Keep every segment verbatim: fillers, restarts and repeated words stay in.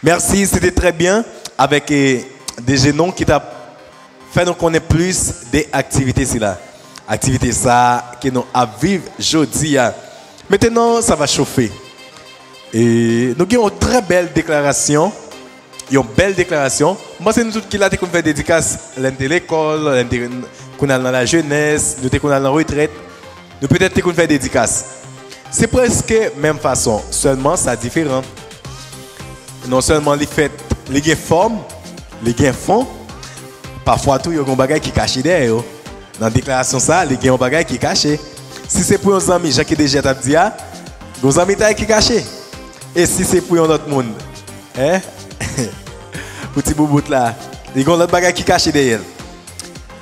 Mèsi, se te trè byen avèk eh, de jenon ki t ap fè nou konnen plis de aktivite sila. Aktivite sa ke nou ap viv jodi a. Maintenant, ça va chauffer. E nou gen yon trè bèl deklarasyon. Yon bèl deklarasyon. M panse nou tout ki la te konn fè dedikas lè n te lekòl, lè n te konn al nan lajenès, nou te konn al nan retrèt. Nou petèt te konn fè dedikas. Se prèske menm fason, sèlman sa diferan. Non sèlman li fèt, li gen fòm, li gen fon, pafwa tou yo gen yon bagay ki kache dèyè yo. Nan deklarasyon sa, li gen yon bagay ki kache. Si se pou yon zanmi, jan ke deja t ap di a, gen yon zanmitay ki kache. E si se pou yon lòt moun, en? Pou ti boubout la, li gen yon lòt bagay ki kache dèyè l.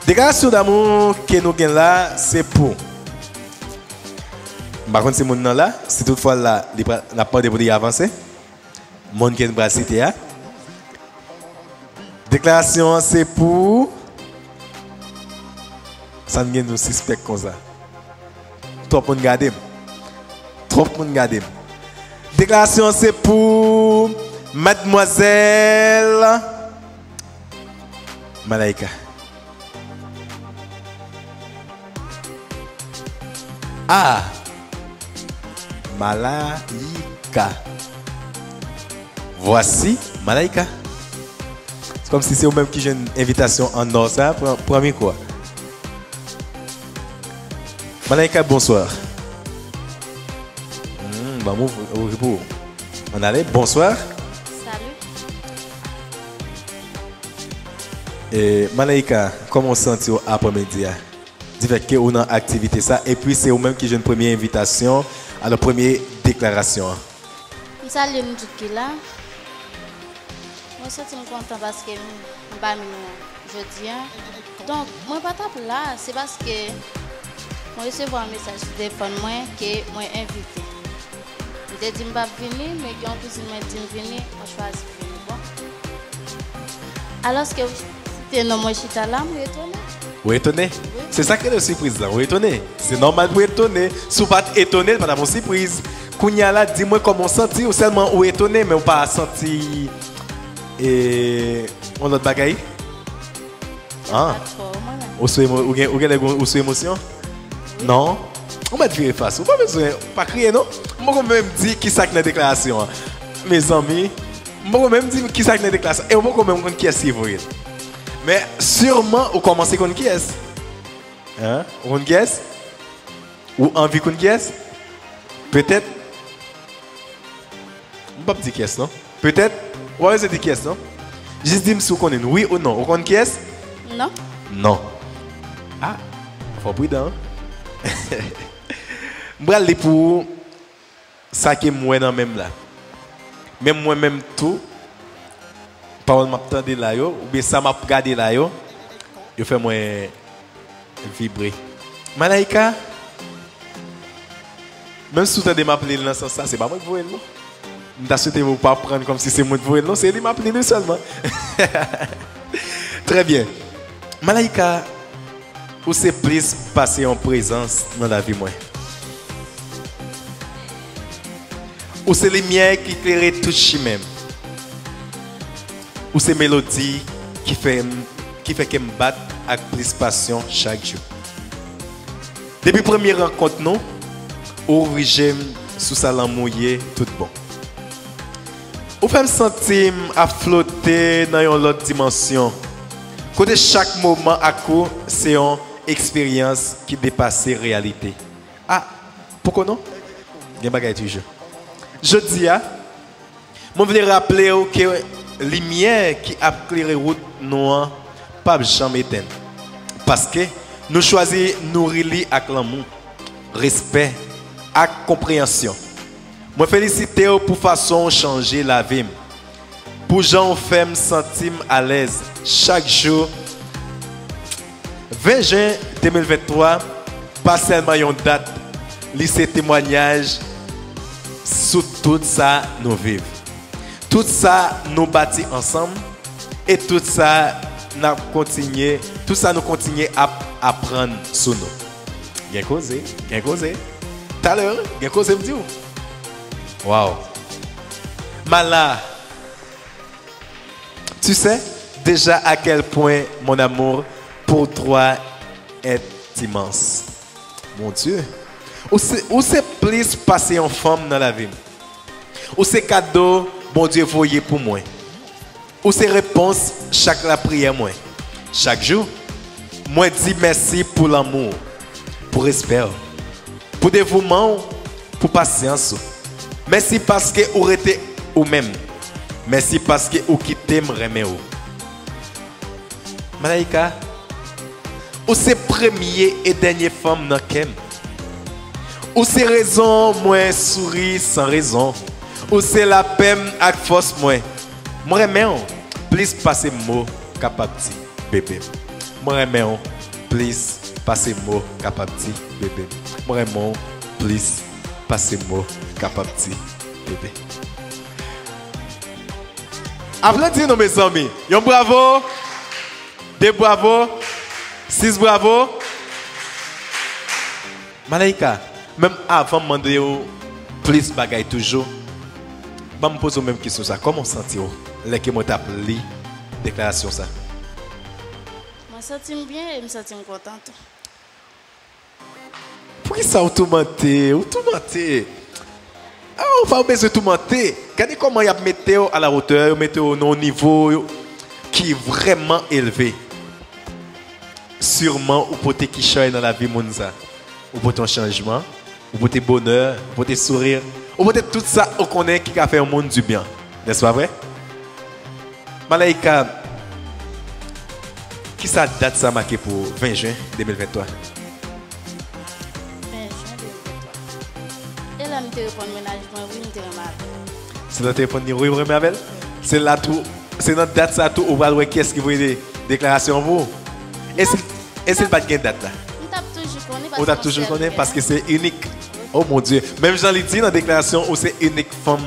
Deklarasyon damou ke nou gen la, se pou. M pa konn si moun nan la, si toutfwa l la, li pra- n ap mande pou li avanse. Moun ke n pral site a. Deklarasyon an se pou. Sa n gen nou sispèk konsa. Twòp moun gade m. Twòp moun gade m. Deklarasyon an se pou Madmwazèl Malaika. Ah! Malaika. Voici Malaika. Se kòmsi se ou menm ki jwenn envitasyon an nò sa, pran, pran mikwo a. Malaika, bonsoir. Hmm, ban m ouvri, ouvri pou ou. Ann ale, bonsoir. Salut. E, Malaika, kòman w santi w aprèmidi a? Difèt ke ou nan aktivite sa, epi se ou menm ki jwenn premye envitasyon, alò premye deklarasyon an. M salye nou tout ki la. Mwen santi m kontan paske m, m pami nou jodi a. Donk, mwen pa t ap la, se paske mwen resevwa yon mesaj sou telefòn mwen ke mwen envite. M te di m p ap vini, men gen yon kouzin mwen di m vini, mwen chwazi vini. Bon. Alòske ou site non mwen chita la, mwen etone. Ou etone? Wi. Se sa k rele sipriz la, ou etone. Se nòmal pou etone. Si w pa t etone, li pa t ap yon sipriz. Kounye a la, di mwen kòman w santi w, sèlman ou etone, men ou pa santi e, yon lòt bagay? Ah. Ou sou emo- ou gen, ou gen lè ou sou emosyon? Non. Ou mèt vire fas. Ou pa bezwen, pa kriye non. M poko menm di kisa k nan deklarasyon an. Mezanmi, m poko menm di kisa k nan deklarasyon. E ou poko menm konn kiyès ki voye l. Men siman ou kòmanse konn kiyès. Hein? Ou konn kiyès? Ou anvi konn kiyès? Petèt. M p ap di kiyès non. Petèt, ou pa bezwen di kiyès non. Jis di m si w konnen l, wi ou non. Ou konn kiyès? Non. Non. Ah, fò w pridan. M pral li pou ou sa ke m wè nan men m la. Men mwen menm tou, pawòl m ap tande la yo, oubyen sa m ap gade la yo, yo fè mwen vibre. Malaika, menm si w tande m aple l nan sans sa, se pa mwen k voye l non. M ta swete ou pa pran l kòmsi se mwen k voye l non, se li m ap li li sèlman. Trè byen. Malaika, ou se plis pase yon prezans nan lavi mwen. Ou se limyè ki klere tout chimen m. Ou se melodi ki fè m, ki fè kè m bat ak plis pasyon chak jou. Depi premye rankont nou, ou rije m sou sa lanmou ye tout bon. Ou fè m santi m ap flote nan yon lòt dimansyon, kote chak moman ak ou se yon eksperyans ki depase reyalite. Ah, poko non? Gen bagay toujou. Jodi a, mwen vle raple w ke limyè ki ap klere wout nou an p ap janm etenn. Paske nou chwazi nouri li ak lanmou, respè, ak konpreyansyon. Mwen felisite w pou fason w chanje lavi m. Pou jan w fè m santi m alèz chak jou. Ven jen de mil venntwa pa sèlman yon dat, li se temwayaj sou tout sa nou viv, tout sa nou bati ansanm, e tout sa n ap kontinye, tout sa nou kontinye ap aprann sou nou. Gen koze, gen koze. Talè, gen koze m di w. Waw. Mala. Tu sais déjà à quel point mon amour pour toi est immense. Mon Dieu. Ou se, ou se plis pase yon fanm nan lavi m. Ou se kado Bondye voye pou mwen. Ou se repons chak lapriyè mwen. Chak jou, mwen di mèsi pou lanmou w, pou respè w, pou devouman w, pou pasyans ou. Mèsi paske ou rete ou menm. Mèsi paske ou kite m renmen ou. Malaika, ou se premye e dènye fanm nan kè m. Ou se rezon mwen souri san rezon. Ou se lapè m ak fòs mwen. Mwen renmen w plis pase mo kapab di, bebe m. Mwen renmen w plis pase mo kapab di, bebe m. Mwen renmen w plis pase mo kapab di, bebe. Aplodi nou, mezanmi. Yon bravo, de bravo, sis bravo. Malaika, menm avan m mande w plis bagay toujou, ban m poze w menm kesyon sa. Kòman w santi w lè ke mwen t ap li deklarasyon sa? Mwen santi m byen e m santi m kontan tou. Poukisa w toumante? Ou toumante. Ah, ou pa bezwen toumante. Gade kòman y ap mete w à la hauteur, yo mete w nan yon nivo ki vrèman elve. Siman ou pote kichòy nan lavi moun sa. Ou pote yon chanjman, ou pote bonè, ou pote souri, ou pote tout sa ou konnen ki ka fè yon moun dibyen. N'est-ce pas vrai? Malaika, kisa dat sa make pou ou, ven jen de mil venntwa? Ven jen de mil venntwa. E lè m te reponn mennaj mwen, wi, m te renmen avè l. Se lè w te reponn li, wi, ou renmen avè l? Se la tou, se nan dat sa tou ou pral wè kiyès ki voye de, deklarasyon an pou ou? E si, e si l pa t gen dat la? M t ap toujou konnen. Ou t ap toujou konnen paske se inik. Oh mon Dieu. Menm jan li di nan deklarasyon, ou se inik fanm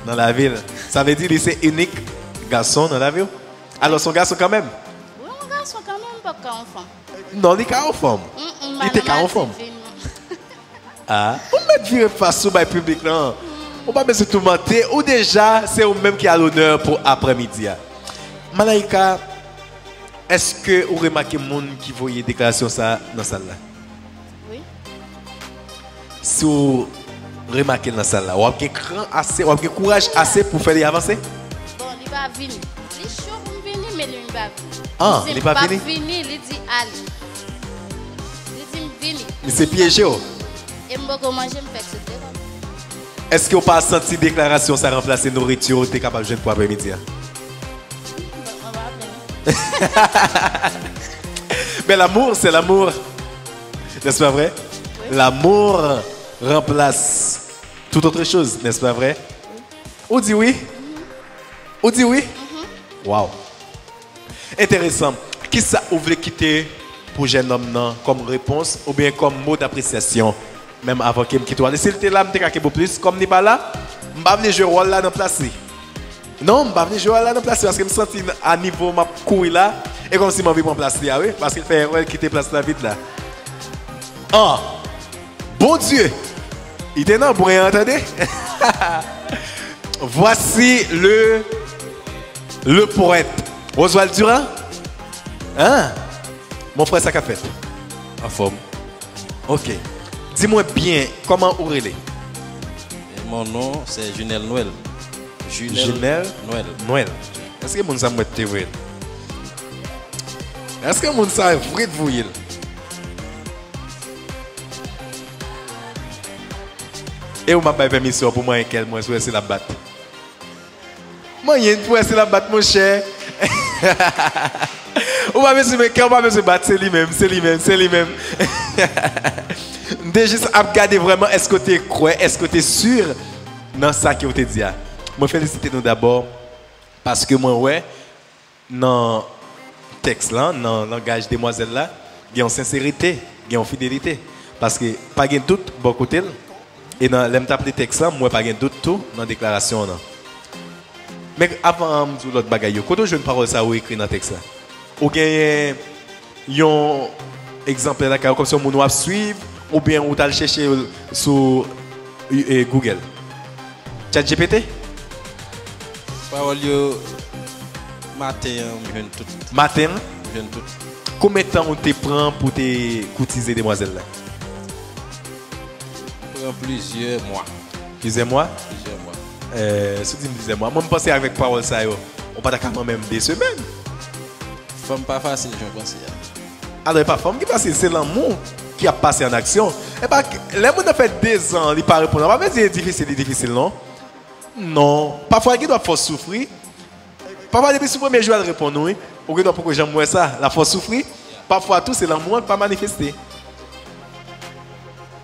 nan lavi l. Sa vle di li se inik gason nan lavi w. Alò, se yon gason kanmenm. Wi, yon gason kanmenm, m p ap ka yon fanm. Non, li ka yon fanm. Mm, mm, li te ka yon fanm. Ah, ou mèt vire fas ou bay piblik lan. Ou pa bezwen toumante, ou deja, se ou menm ki a lonè pou aprèmidi a. Malaika, èske ou remake moun ki voye deklarasyon sa a nan sal la? Wi. Si w remake l nan sal la, w ap gen kran ase, w ap gen kouraj ase pou fè li avanse? Bon, li pa vini. Li cho pou m vini, men li pa vini. Ah, li pa vini? Li di m p ap vini, li di ale. Li di m vini. Misye pyeje w. E m poko manje, m fèk sot lekòl. Èske w pa santi deklarasyon sa ranplase nouriti w te kapab jwenn pou aprèmidi a? Mwen pa vle. Mais l'amour, c'est l'amour. N'est-ce pas vrai? Wi. L'amour remplace toute autre chose, n'est-ce pas vrai? Ou di wi? Ou di wi? Waw. Enteresan. Kisa ou vle kite pou jennonm nan kòm repons oubyen kòm mo d'apresyasyon? Menm avan ke m kite w ale. Si l te la, m te ka kenbe w plis. Kòm li pa la, m pa vle jwe wòl la nan plas li. Non, m pa vle jwe wòl la nan plas li, paske m santi a nivo m ap kouri la, e kòmsi m anvi pran plas li a, wi, paske l fè erè, l kite plas la vid la. Ah! Bondye! Li te nan bwen an, tande? Voici le, le poète. Roswald Durand? Hein? Mon frère, sa k ap fèt? Anfòm. Ok. Di mwen byen, kòman ou rele? Mon nom, c'est Junel Noël. Junel Noël. Noël. Èske moun sa mwen te voye l? Èske moun sa vre t voye l? E ou m ap bay pèmisyon pou manyen kè l, mwen, si w wè si l ap bat. Manyen pou wè si l ap bat, monchè. Ou pa bezwen men kè, ou pa bezwen bat, se li menm, se li menm, se li menm. M te jis ap gade vrèman èske w te kwè, èske w te si nan sa ke w te di a. Mwen felisite nou dabò, paske mwen wè nan tèks lan, nan langaj demwazèl la, gen yon senserite, gen yon fidelite. Paske pa gen dout bò kote l. E nan, lè m t ap li tèks lan, m wè pa gen dout tou nan deklarasyon an nan. Men avan m di w lòt bagay yo, kote w jwenn pawòl sa yo ekri nan tèks la? Ou genyen yon egzanplè lakay ou, kòmsi yon moun w ap swiv, oubyen ou t al chèche l sou, e, Google? ChatGPT? Pawòl yo, Maten an, m jwenn tout. Maten an? M jwenn tout. Konbyen tan ou te pran pou te koutize demwazèl la? Pran plizyè mwa. Plizyè mwa? Plizyè mwa. Eh, si w di m plizyè mwa, mwen m panse avèk pawòl sa yo, ou pa ta ka manman menm de semèn. Fanm pa fasil jan w panse a. Alò, e pa fanm ki fasil, se lanmou ki ap pase an aksyon. E pa, lè moun nan fè dezan, li pa reponn, pa vle di li difisil, li difisil, non. Non. Pafwa, li gen dwa fè w soufri. Pafwa, depi sou premye jou, l reponn ou, wi. Ou gen dwa poko janm wè sa. L ap fè w soufri. Pafwa tou, se lanmou an k pa manifeste.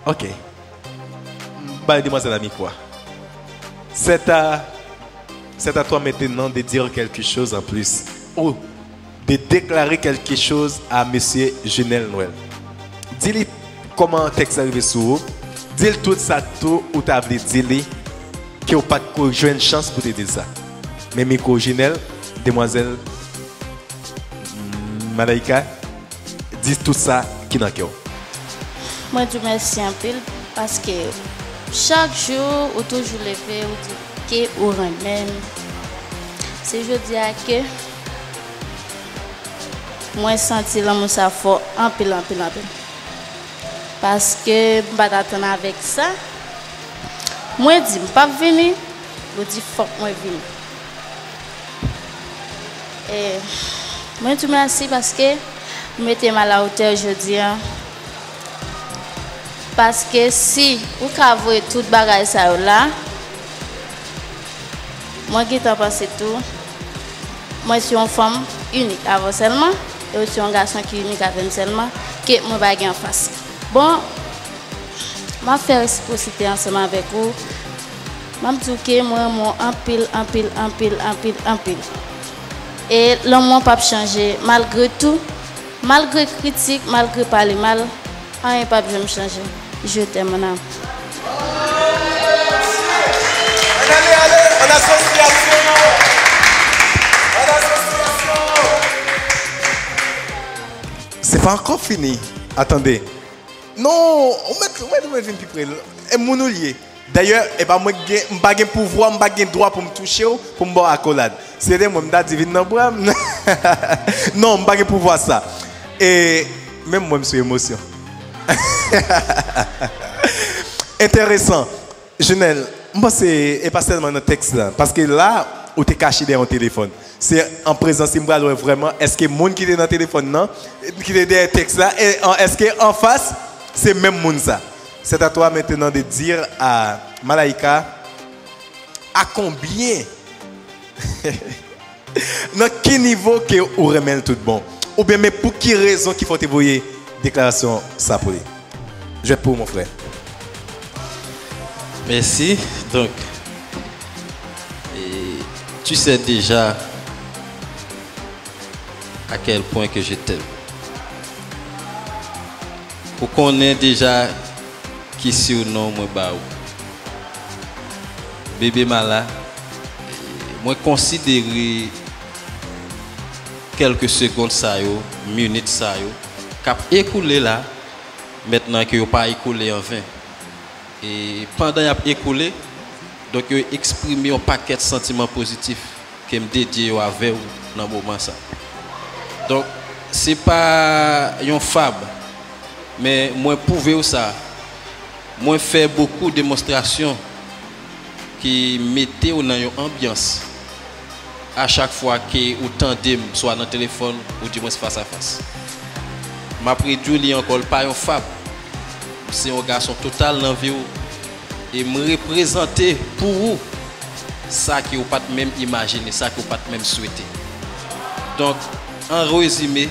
Ok. Bay demwazèl la mikwo a. C'est à, c'est à toi maintenant de dire quelque chose en plus. Ou de déclarer quelque chose à Monsieur Junel Noël. Di li kòman tèks la rive sou ou. Di l tout sa tou ou ta vle di li ke w pa t ko jwenn chans pou te di l sa. Men mikwo Junel, demwazèl Malaïka, di tout sa ki nan kè w. Mwen di w mèsi anpil paske chak jou ou toujou leve, ou di ke ou renmen m. Se jodi a ke mwen santi lanmou sa fò anpil, anpil, anpil. Paske m pa t atann avèk sa. Mwen di m p ap vini, ou di fòk mwen vini. E mwen di w mèsi paske ou mete m a la otè jodi a. Paske si ou ka voye tout bagay sa yo la, mwen gentan panse tou, mwen se yon fanm inik avè w sèlman, e ou se yon gason ki inik avè m sèlman, ke mwen pa gen anfas. Bon, m ap fè resipwosite ansanm avèk ou. M ap di w ke mwen renmen w anpil, anpil, anpil, anpil, anpil. E lanmou an p ap chanje, malgre tou, malgre kritik, malgre pale mal, anyen p ap janm chanje. Je t'aime, mon amour. Ann ale, ale, ann asosyasyon! Ann asosyasyon! Se pa ankò fini. Atande. Non, ou mèt, ou mèt, ou mèt vin pi pre. E moun ou l ye. Dayè, e pa mwen k gen, m pa gen pouvwa, m pa gen dwa pou m touche w, pou m ba w akolad. Si se te mwen, m ta di vin nan bra m. Non, m pa gen pouvwa sa. E menm mwen, m sou emosyon. Enteresan. Junel, m panse e pa sèlman nan tèks la, paske la, ou te kache dèyè yon telefòn. Se an prezans li m pral wè vrèman èske moun ki te nan telefòn nan, ki te dèyè tèks la, e an, èske anfas se menm moun sa. C'est à toi maintenant de dire à Malaïka à combien Nan ki nivo ke ou renmen l tout bon? Oubyen men pou ki rezon ki fè w te voye deklarasyon sa pou li? Jwèt pou ou, mon frè. Merci. Donc, et tu sais déjà à quel point que je t'aime. Ou konnen deja ki surnom mwen ba ou. Bebe Mala, mwen konsidere kèlke segond sa yo, minit sa yo, k ap ekoule la, mentnan ke yo pa ekoule an ven. E pandan y ap ekoule, donk yo eksprime yon pakèt santiman pozitif ke m dedye yo avè w nan moman sa. Donk, se pa yon fab, men mwen pwouve w sa. Mwen fè bokou demonstrasyon ki mete w nan yon anbyans a chak fwa ke ou tande m, swa nan telefòn, ou di mwens fas a fas. M ap redwi li ankò, l pa yon fab. M se yon gason total nan vi w. E m reprezante pou ou sa ke ou pa t menm imajine, sa ke ou pa t menm swete. Donk, an rezime,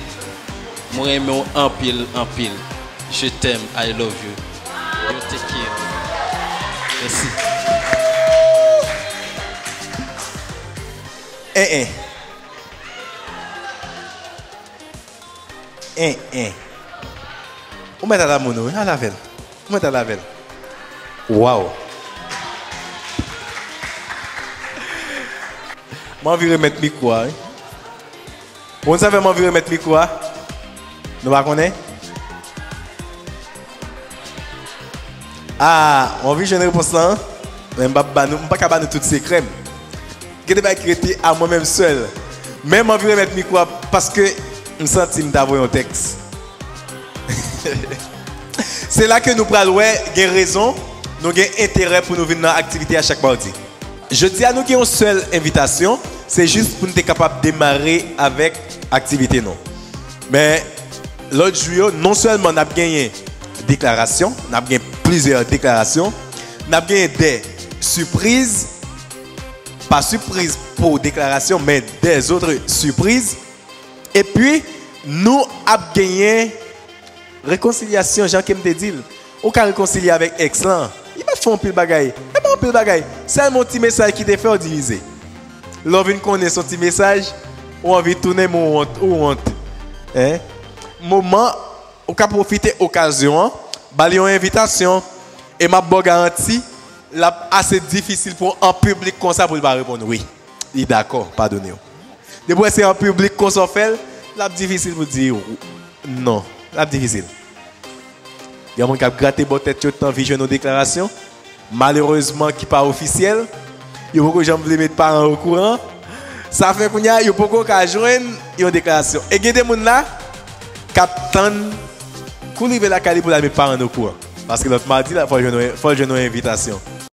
mwen renmen w anpil, anpil. Je t'aime, I love you. Yo te kye. Mèsi. En, en. En, en. Ou mèt al a moun ou, wi. Al avè l. Ou mèt al avè l. Waw. Mwen anvi remèt mikwo a, wi. Ou konn sa fè m anvi remèt mikwo a? Nou pa konnen? Ah, ou anvi jwenn repons lan? Men m p ap ba nou, m pa ka ba nou tout sekrè m. Gen de bagay ki rete a mwen menm sèl. Men m anvi remèt mikwo a paske m santi m ta voye yon tèks. Se la ke nou pral wè gen rezon, nou gen enterè pou nou vin nan aktivite a chak madi. Jodi a nou gen yon sèl envitasyon, se jis pou n te kapab demare avèk aktivite nou. Men lòt jou yo, non sèlman n ap genyen deklarasyon, n ap gen plizyè deklarasyon, n ap genyen de sipriz, pa sipriz pou deklarasyon, men dèzòt sipriz. Epi, nou ap genyen rekonsilyasyon, jan ke m te di l. Ou ka rekonsilye avèk èks lan. Li pa fè anpil bagay. E pa anpil bagay. Sèlman yon ti mesaj ki te fè w divize. Lè w vin konnen se yon ti mesaj, ou anvi tounen men ou wont, ou wont. Hein? Moman, ou ka pwofite okazyon an, ba l yon envitasyon, e m ap ba w garanti, l ap ase difisil pou an piblik konsa pou l pa reponn wi. Li dakò, padone w. Depi w wè se an piblik konsa w fè l, l ap difisil pou di w non. L ap difisil. Gen moun k ap grate bò tèt yo, t anvi jwenn yon deklarasyon, malerezman ki pa ofisyèl, yo poko janm vle met paran yo okouran. Sa fè kounye a, yo poko ka jwenn yon deklarasyon. E gen de moun la k ap tann kou l rive lakay li pou l al met paran l okouran. Paske lòt madi la, fò l jwenn yon, fò l jwenn yon envitasyon.